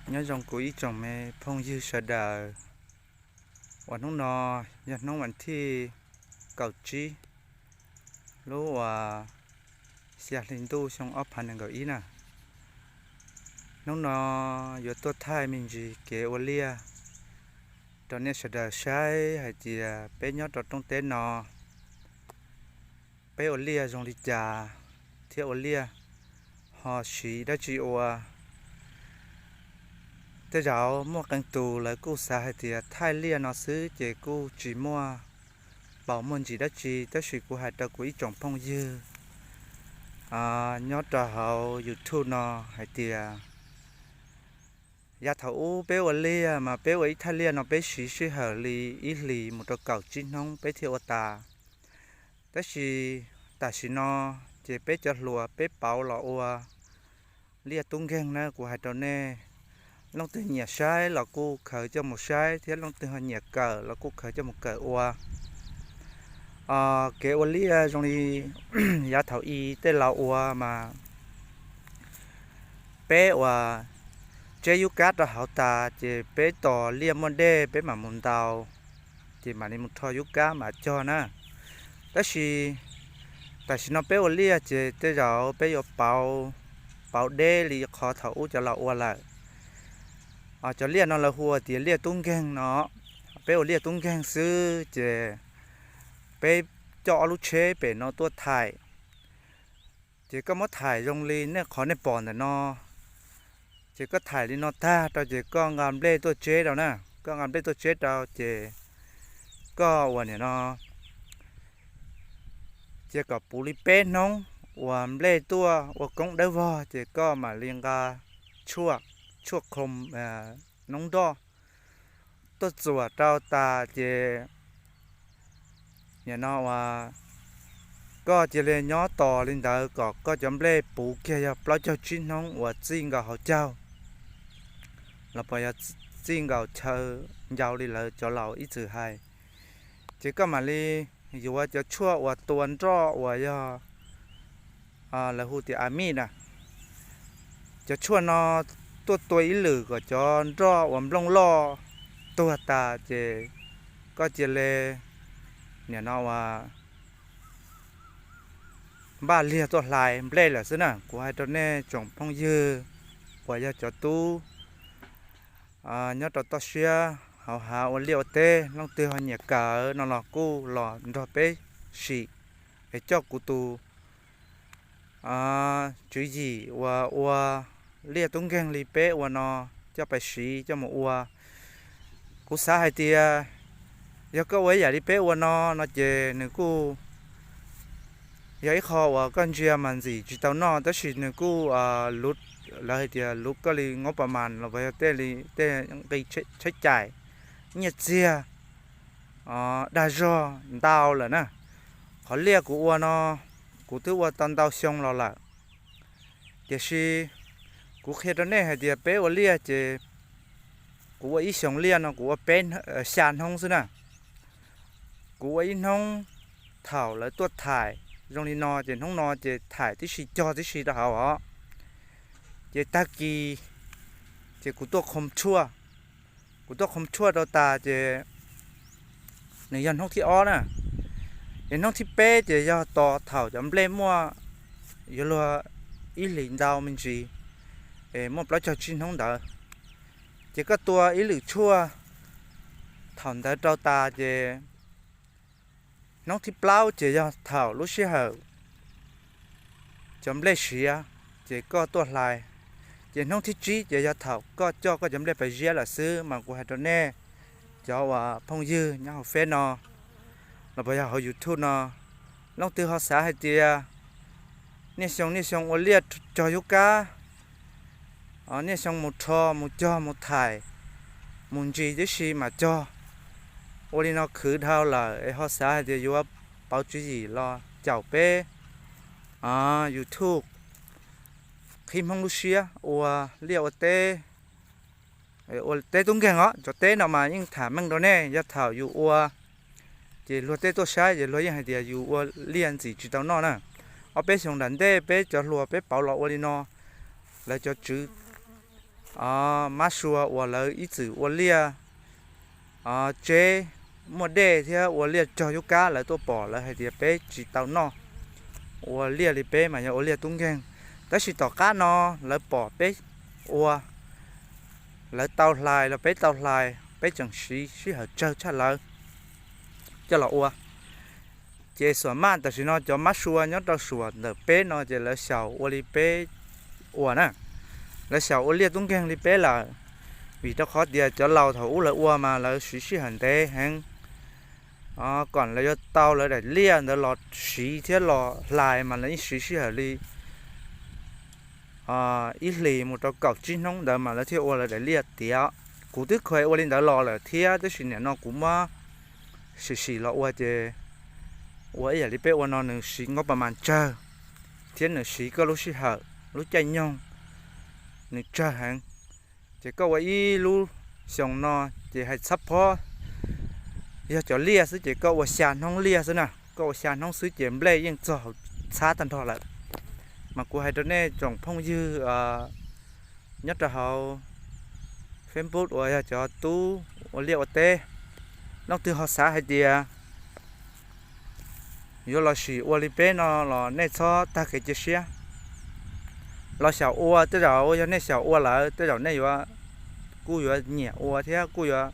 Nyob zoo kuv ib tsoom me phooj ywg sawv daws, uas hnub no yog hnub vas thij kaum tsib lub uas xya hli ntuj xyoo ob phav nees nkaum ib na. Hnub no yuav tuaj thaij me ntsis kev ua liaj rau nej sawv daws saib hais tias peb nyob rau rooj teb no peb ua liaj zoo li cas thiab ua liaj ho siv dab tsi ua. Tej zaum muaj qee tus lawv kuj xav hais tias thaij liaj no xwb ces kuj tsis muaj paus muaj ntsis dab tsi, tab sis kuv hais rau kuv ib tsoom phooj ywg nyob rau hauv YouTube no hais tias yav thaum ub peb ua liaj mas peb ua ib thaj liaj no peb siv sij hawm li ib hlis mus rau kaum tsib hnub peb thiaj ua tas. Tab sis tam sim no ces peb cov hluas peb pauv los ua liaj tub nkeeg na, kuv hais rau nej, leej twg nyiam saib los kuj khaws coj mus saib thiab leej twg ho nyiam kawm los kuj khaws coj mus kawm ua. Kev ua liaj zoo li yav thaum i tej laus ua mas peb ua tseb yub kab rau hauv tas ces peb tos liaj muaj dej peb mam mus ntaus, ces mam li mus rho yub kab mam cog na. Tab sis tam sim no peb ua liaj ces tej zaum peb yuav pauv, pauv deb li qhov thaum ub cov laus ua lawm. Cov liaj no lawv hu tias liaj tub nkeeg no, peb ua liaj tub nkeeg xwb ces peb coj ob lub tsheb pem no tuaj thaim. Ces koj muab thaim zoo li nej qhov nej pom ntawm no, ces koj thaim li no tag rau ces koj nqa nplej tuaj tseb rau na, koj nqa nplej tuaj tseb rau ces koj ua nim no cia kom puv li peb hnub uas nplej tuaj ua koob dawb vog ces koj mam li nqa tshuaj, tshuaj khoo noob nroj tuaj txuam rau tas ces nim no uas koj cia li nyob tos li ntawd kom koj cov nplej puv kiag yog plaub caug tsib hnub uas txij nkaus hauv caug los puas yog txij nkaus chaw ncau li lawv cov laus ib txwm hais, ces koj mam li yuav cov tshuaj uas tua nroj uas yog lawv hu tias a mij na. Cov tshuaj no tuaj tua ib lwm kom cov nroj uas nplooj loj tuag tas ces koj cia li nim no uas npaj liag tuaj hlais nplej lawm xwb na. Kuv hais rau nej tsoom phooj ywg uas yog cov tub nyob rau toj siab hauv hav ua liaj ua teb, leej twg ho nyiam kawm no los kuj los nrog peb sim es coj kuv tus tswv yim uas ua liaj tub nkeeg li peb ua no coj pais siv coj mus ua. Kuv xav hais tias yog koj ua ib yam li peb ua no no ces nws kuj yog ib qho uas koj ntsia mas ntxim tsis tau noj, tab sis nws kuj, lawv hais tias luv koj li ngob pas mas los yog tej li tej nqi tsheb cais, nyiaj txiag dag zog ntau lawm na. Qhov liaj kuv ua no kuv twb ua tau ntau xyoo los lawm, tiam sis kuv qhia rau nej hais tias peb ua liaj ces kuv ua ib xyoos liaj no kuv ua peb, xya hnub xwb na. Kuv ua ib hnub thaum lawv tuaj thaim zoo li no ces hnub no ces thaim tib si cog tib si rau hauv os. Ces tag kis ces kuv tuaj khoo tshuaj, kuv tuaj khoo tshuaj rau tas ces nws yog hnub thib ob na. Es hnub thib peb ces yog tos thaum cov nplej muaj yuav luag ib hlis ntau me ntsis, es muaj plaub caug tsib hnub ntawd, ces koj tua ib lwm tshuaj thaum ntawd rau tas ces hnub thib plaub ces yog thaum lub sij hawm cov nplej siav ces koj tuaj hlais, ces hnub thib tsib ces yog thaum koj coj koj cov nplej pais ziab lawm xwb. Mas kuv hais rau nej cov uas phooj ywg nyob hauv feb no los puas yog hauv YouTube no, leej twg ho xav hais tias niaj xyoo niaj xyoo ua liaj cog yub kab, niaj xyoo mus rho mus cog mus thaim, mus ntsis tib si mas cog, ua li no khwv dhau lawm es ho xav hais tias yuav pauv tswv yim los caum peb YouTube qhib Hmoob lub siab ua liaj ua teb, ua teb tub nkeeg os. Cov teb no mas yeej tham meej rau nej, yog thaum yus ua ces luag tej tuaj saib ces luag yeej hais tias yus ua liaj ntxim tsis tau noj na. Ob peb xyoos nram ntej peb cov hluas peb pauv los ua li no, lawv cov tswv mab sua uas lawv ib txwm ua liaj tseb muaj dej thiab ua liaj cog yub kab, lawv tuaj pom lawv hais tias peb tsis tau noj, ua liaj li peb mas yog ua liaj tub nkeeg. Tab sis tom qab no lawv pom peb ua, lawv tau hlais los peb tau hlais, peb tseem siv sij hawm tsawg tshaj lawv coj los ua. Ces xuam maj tam sim no cov mab sua nyob rau suam ntawm peb no ces lawv xyaum ua li peb ua na, lawv xyaum ua liaj tub nkeeg li peb lawm. Vim rau qhov tias cov laus thaum ub lawv ua mas lawv siv sij hawm ntev heev, kom lawv yuav tau lawv daim liaj ntawd los siv thiab los hlais mas lawv yeej siv sij hawm li ib hlis mus rau kaum tsib hnub ntawd mas lawv thiaj ua lawv daim liaj tiav. Kuv twb khuv ua li ntawd los lawm thiab, tab sis nim no kuv muab sim sim los ua ces ua ib yam li peb ua no nws siv ngob pas mas tsawg thiab nws siv koj lub sij hawm lub caij nyoog nws tsawg heev. Ces koj ua ib lub xyoo no ces hais txhab phob yog cov liaj xwb ces koj ua xya hnub liaj xwb na, koj ua xya hnub xwb ces nplej yeej txog hauv txhab tag nrho lawm. Mas kuv hais rau nej tsoom phooj ywg nyob rau hauv Facebook uas yog cov tub ua liaj ua teb, leej twg ho xav hais tias yuav los sim ua li peb no los nej txhob tag kev cia siab. Los xyaum ua, tej zaum yog nej xyaum ua lawm tej zaum nej yuav, kuj yuav nyiam ua thiab kuj yuav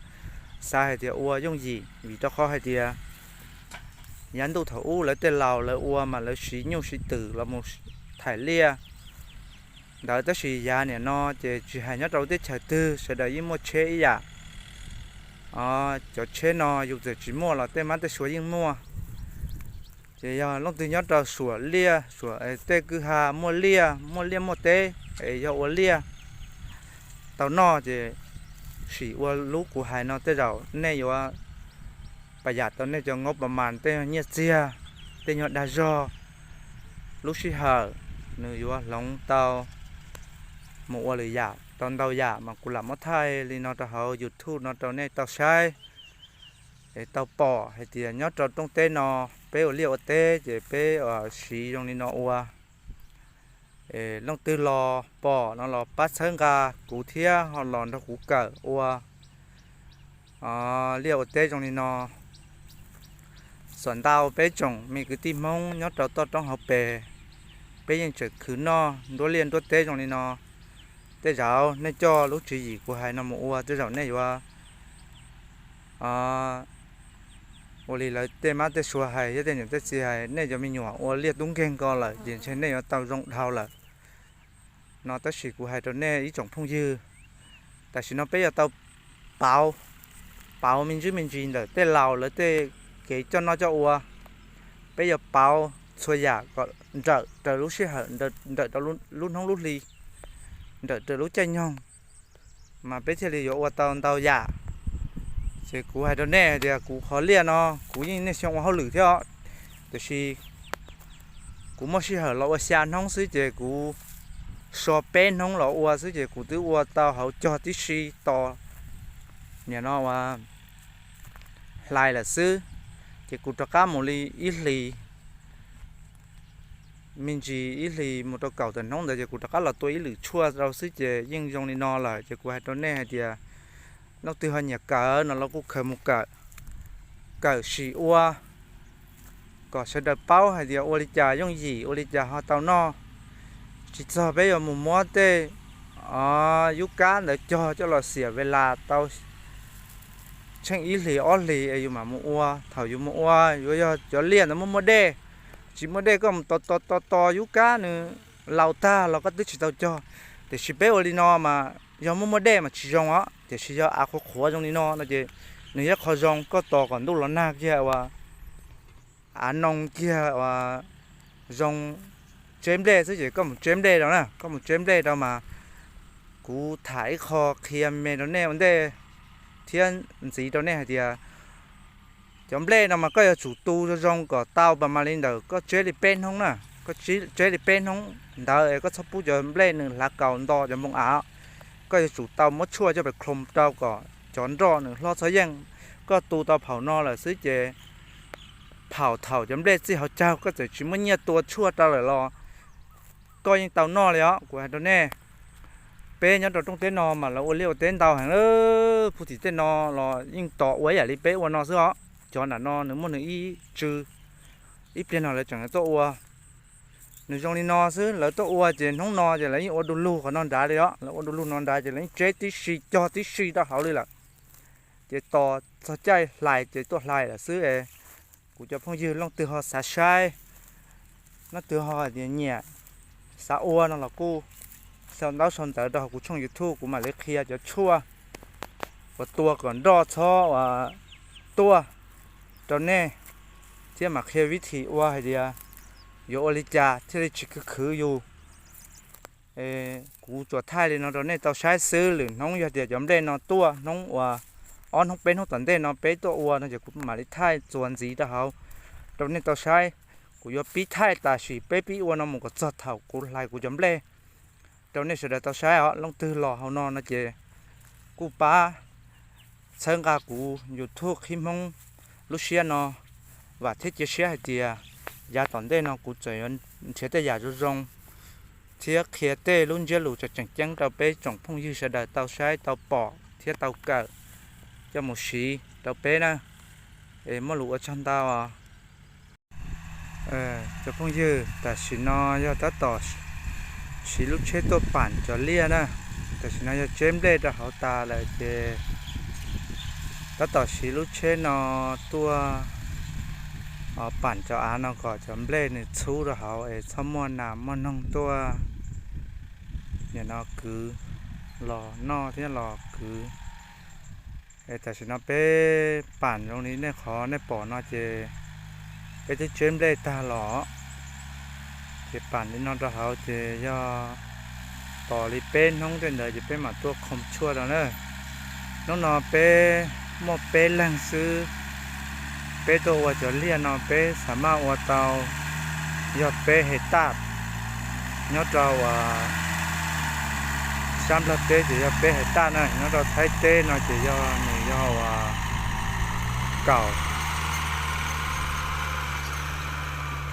xav hais tias ua yooj yim, vim rau qhov hais tias yav ntuj thaum ub lawv tej laus lawv ua mas lawv siv nyuj siv twm los mus thaim liaj ntawd. Tab sis yav nim no ces tsis hais nyob rau teb chaws twg sawv daws yeej muaj tsheb ib yam. Cov tsheb no yus txawm tsis muaj los tej mab tej sua yeej muaj. Ces yog leej twg nyob rau suam liaj suam tej kwj ha muaj liaj muaj liaj muaj teb es yog ua liaj tau noj ces sim ua lub kuv hais no tej zaum nej yuav pas yam tau nej cov ngob pas mas tej nyuag nyiaj txiag, tej nyuag dag zog, lub sij hawm nws yuav hloov tau mus ua lwm yam tau ntau yam mas kuv lam muab thaij li no rau hauv YouTube no rau nej tau saib es tau pom hais tias nyob rau rooj teb no peb ua liaj ua teb ces peb siv zoo li no ua. Leej twg los pom no los pab txhawb nqa kuv thiab ho los nrog kuv kawm ua liaj ua teb zoo li no. Xam ntau peb tsoom me kwv tij Hmoob nyob rau toj roob hauv pes, peb yeej tseem khwv noj nruab liaj nruab teb zoo li no. Tej zaum nej coj lub tswv yim kuv hais no mus ua tej zaum nej yuav ua li lawv tej mab tej sua hais thiab tej niam tej txiv hais, nej cov me nyuam ua liaj tub nkeeg ko lawm ces ntshe nej yuav tau zoo dhau lawm no. Tab sis kuv hais rau nej ib tsoom phooj ywg, tam sim no peb yuav tau pauv, pauv me ntsis me ntsis ntawm tej laus lawv tej kev coj noj coj ua. Peb yuav pauv txhua yam kom nrawm raws lub sij hawm, nrawm rau lub hnub lub hli, nrawm raws lub caij nyoog, mas peb thiaj li yuav ua tau ntau yam. Ces kuv hais rau nej hais tias kuv qhov liaj no kuv yeej niaj xyoo ua hauj lwm thiab os, tiam sis kuv muaj sij hawm los ua xya hnub xwb ces kuv so peb hnub los ua xwb ces kuv twb ua tau hauv cog tib si to, nim no ua hlais lawm xwb. Ces kuv rov qab mus li ib hlis, me ntsis ib hlis mus rau kaum tawm hnub ntawd ces kuv rov qab los tua ib lwm tshuaj rau xwb ces yeej zoo li no lawm. Ces kuv hais rau nej hais tias leej twg ho nyiam kawm no los kuj khaws mus kawm, kawm sim ua kom sawv daws paub hais tias ua li cas yooj yim, ua li cas ho tau noj. Tsis txog peb yuav mus muab tej yub kab ntawd cog coj los xiam ve las tau tsheej ib hlis ob hlis es yus mam mus ua. Thaum yus mus ua yuav yog cov liaj ntawd muaj muaj dej, tsis muaj dej koj mus tos tos tos tos yub kab nws laus tag los koj twb tsis tau cog. Tiam sis peb ua li no mas yog muaj muaj dej mas tsis zoo os, tiam sis yog av qhuav qhuav zoo li no no ces nws yog qhov zoo, koj tos kom ntuj los nag kiag ua av noo kiag ua zoo tseb nplej xwb ces koj mus tseb nplej rau na, koj mus tseb nplej rau mas kuv tham ib qho qhia me rau nej ua ntej thiab ntxiv rau nej hais tias cov nplej no mas koj yuav tsum tu zoo zoo kom tau pas mas li ntawm koj tseb li peb hnub na. Koj tseb li peb hnub ntawd es koj txhob pub cov nplej nws hlav kaus nto cov npoo av. Koj yuav tsum tau muab tshuaj coj pes khloos rau kom cov nroj nws hlob txhob yeej. Koj tu tau phaum no lawm xwb ces phaum thaum cov nplej txij hauv caug koj txawm tsis muaj nyiaj tua tshuaj rau lawm los koj yeej tau noj li os, kuv hais rau nej. Peb nyob rau rooj teb no mas lawv ua liaj ua teb ntau heev lawm, puag tim tej no los yeej tos ua ib yam li peb ua no xwb os. Cov nram no nws muaj nws ib tsw, ib pliag no lawv tseem tuaj ua. Nws zoo li no xwb, lawv tuaj ua ces hnub no ces lawv yeej ua du lug qhov no nrad li os, lawv ua du lug no nrad ces lawv yeej tseb tib si cog tib si rau hauv li lawm. Ces tos txog caij hlais ces tuaj hlais lawm xwb es. Kuv cov phooj ywg leej twg ho xav saib, leej twg ho hais tias nyiam xav ua no los kuj sau ntaub sau ntawv rau hauv kuv tshooj YouTube, kuv mam li qhia cov tshuaj uas tua kom nroj txhob uas tuaj rau nej, thiab mam qhia vib thim ua hais tias yuav ua li cas thiaj li tsis khwv khwv yus. Kuv tsuas thaij li no rau nej tau saib xwb, lwm hnub yog tias cov nplej no tuaj hnub uas ob hnub peb hnub tom ntej no peb tuaj ua no ces kuv mam li thaij txuas ntxiv rau hauv rau nej tau saib. Kuv yuav pib thaij tam sim peb pib ua no mus kom txog thaum kuv hlais kuv cov nplej rau nej sawv daws tau saib os. Leej twg los hauv no no ces kuj pab txhawb nqa kuv YouTube Qhib Hmoob lub siab no, vam thiab cia siab hais tias yav tom ntej no kuv tseem yuav nrhiav tej yam zoo zoo thiab qhia tej lub ntsiab lus tseem tseem ceeb rau peb tsoom phooj ywg sawv daws tau saib tau pom thiab tau kawm coj mus siv rau peb na. Es muaj lus ua tsaug ntau os. Cov phooj ywg, tam sim no yog tab tom siv lub tsheb tuaj pam cov liaj na. Tam sim no yog tseb nplej rau hauv tas lawm ces tab tom siv lub tsheb no tuaj pam cov av no kom cov nplej nws txhub rau hauv es txhob muaj nas muaj noog tuaj nim no kwv los noj thiab los kwv. Es tam sim no peb pam zoo li nej qhov nej pom no ces peb twb tseb nplej tag los, ces pam li no rau hauv ces yog tos li peb hnub tej ntawd ces peb mam tuaj khoo tshuaj rau na. Hnub no peb muaj peb leeg xwb, peb tuaj ua cov liaj no peb xav maj ua tau yog peb hais taj nyob rau uas sab Nplog teb ces yog peb hais taj na, nyob rau Thaib teb no ces yog nws yog uas kaum,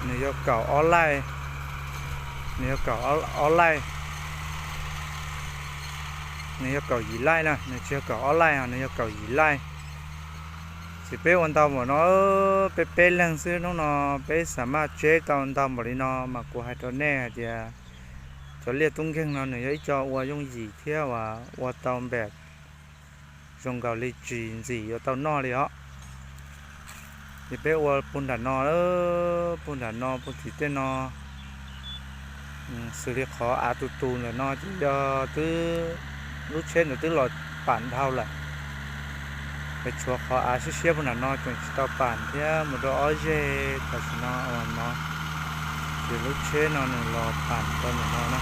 nws yog kaum ob laij, nws yog kaum ob laij, nws yog kaum yim laij na, nws tsis yog kaum ob laij os, nws yog kaum yim laij. Ces peb ua ntau npaum no, peb peb leeg xwb hnub no peb xav maj tseb tau ntau npaum li no mas kuv hais rau nej hais tias cov liaj tub nkeeg no nws yog ib co ua yooj yim thiab uas ua tau npem zoo nkaus li tsis ntxim yuav tau noj li os. Ces peb ua puag nram no, puag nram no puag tim tej no, xws li qhov av tus tus ntawm no ces yog twb lub tsheb ntawd twb los pam dhau lawm. Es tshuav qhov av siab siab puag nram no tseem tsis tau pam thiab mus rau ob zeg tam sim no uas no, ces lub tsheb no nws los pam rau ntawm no na.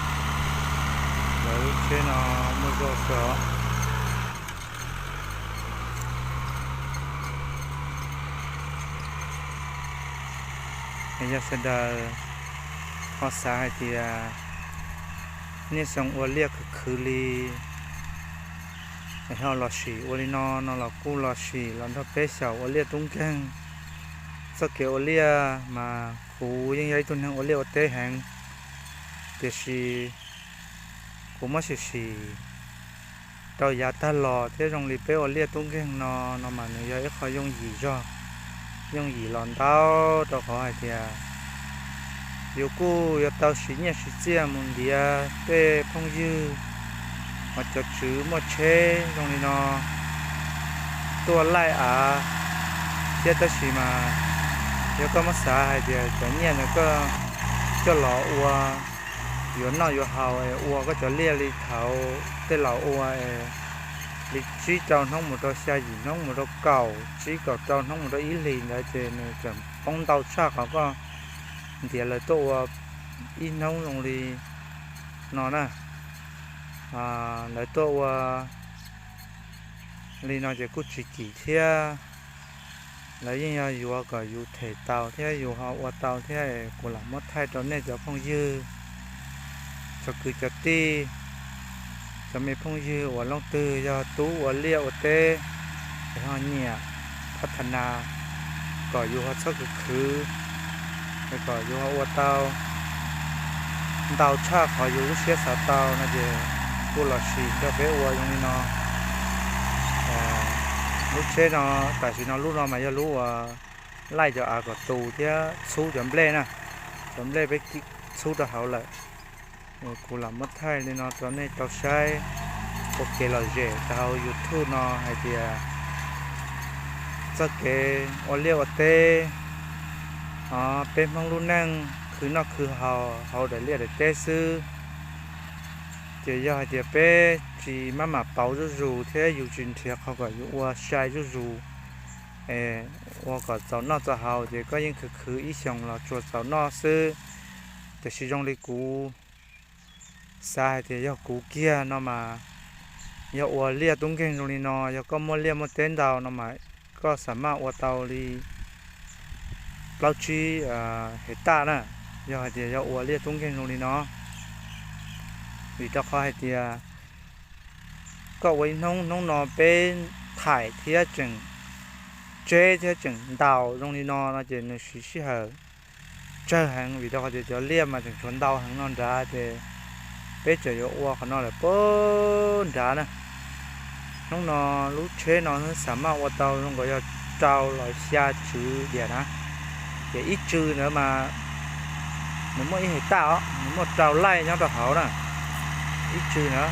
Lawv lub tsheb no muaj zog xwb os. Yog sawv daws ho xav hais tias niaj xyoo ua liaj khwv khwv li, ho los sim ua li no no los kuj los sim los nrog peb xyaum ua liaj tub nkeeg. Txoj kev ua liaj mas kuv yeej yog ib tug neeg ua liaj ua teb heev, tiam sis kuv muab sim sim rau yav tag los thiab zoo li peb ua liaj tub nkeeg no, no mas nws yog ib qho yooj yim zog, yooj yim los ntau rau qhov hais tias yus kuj yuav tau siv nyiaj siv txiaj mus ntiav tej phooj ywg uas cov tswv muaj tsheb zoo li no tuaj laij av thiab, tab sis mas yog koj muab xav hais tias cov nyiaj ntawd koj coj los ua yuav noj yuav haus es ua koj cov liaj li thaud tej laus ua es li tsib rau hnub mus rau xya yim hnub mus rau kaum tsib kaum rau hnub mus rau ib hlis ntawd ces nws tseem poob ntau tshaj qhov koj ntiav lawv tuaj ua ib hnub zoo li no na. Lawv tuaj ua li no ces kuj tsis kim thiab. Lawv yeej yog yuav kom yus them tau thiab yus ho ua tau thiab, kuv lam muab thaij rau nej cov phooj ywg, cov kwv cov tij, cov me phooj ywg uas leej twg yog tub ua liaj ua teb es ho nyiam phab tha nas kom yus ho txhob khwv khwv, es kom yus ho ua tau ntau tshaj qhov yus lub siab xav tau no ces kuj los sim nrog peb ua zoo li no. Lub tsheb no, tam sim no lub no mas yog lub uas laij cov av kom tus thiab txhub cov nplej na. Cov nplej peb txhub rau hauv lawm. Kuv lam muab thaij li no rau nej tau saib ua kev lom zem rau hauv YouTube no hais tias txoj kev ua liaj ua teb, o, peb Hmoob lub neej khwv noj khwv haus hauv daim liaj daim teb xwb. Ces yog hais tias peb tsis maj mam pauv zuj zus thiab yus tsis nrhiav qhov kom yus ua sai zuj zus, ua kom txaus noj txaus haus ces koj yeej khwv khwv ib xyoos los tsuas txaus noj xwb. Tiam sis zoo li kuv xav hais tias yog kuv kiag no mas, yog ua liaj tub nkeeg zoo li no, yog koj muaj liaj muaj teb ntau no mas koj xam maj ua tau li plaub tsib hais taj na, yog hais tias yog ua liaj tub nkeeg zoo li no. Vim rau qhov hais tias koj ua ib hnub, hnub no peb thaim thiab tseem tseb thiab tseem ntaus zoo li no no ces nws siv sij hawm tsawg heev, vim rau qhov tias cov liaj mas tseem tshuav ntau heev no nrad ces peb tseem yuav ua qhov no lawm puag nrad na. Hnub no lub tsheb no xav maj ua tau zoo nkaus yog rau los xya tswv diam na. Ces ib tswv ntawd mas nws muaj ib hais taj os, nws muaj rau laij nyob rau hauv na. Ib tswv na,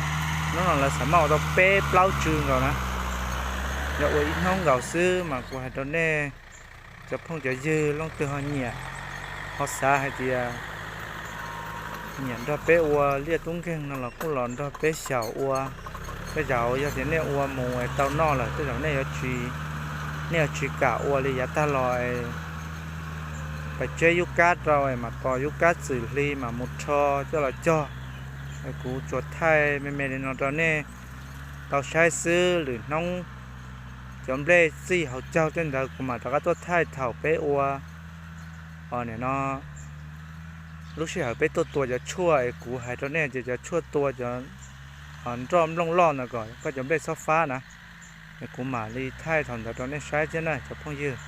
hnub no lawv xav maj ua tau peb plaub tswv nkaus na. Yog ua ib hnub nkaus xwb mas kuv hais rau nej cov phooj cov ywg leej twg ho nyiam, ho xav hais tias nyiam nrog peb ua liaj tub nkeeg no los kuj los nrog peb xyaum ua. Tej zaum yog tias nej ua mus tau noj lawm tej zaum nej yuav tsis, nej yuav tsis kam ua li yav tag los es pais tseb yub kab rau es mam tos yub kab txwm hli mam mus rho coj los cog. Kuv tsuas thaij me me li no rau nej tau saib xwb, lwm hnub cov nplej txij hauv caug tej ntawd kuv mam rov qab tuaj thaij thaum peb ua, o, nim no lub sij hawm peb tuaj tua cov tshuaj es kuv hais rau nej tias cov tshuaj tua cov nroj nplooj loj ntawd kom koj cov nplej txhob fab na. Es kuv mam li thaij thaum ntawd rau nej saib thiab na cov phooj ywg.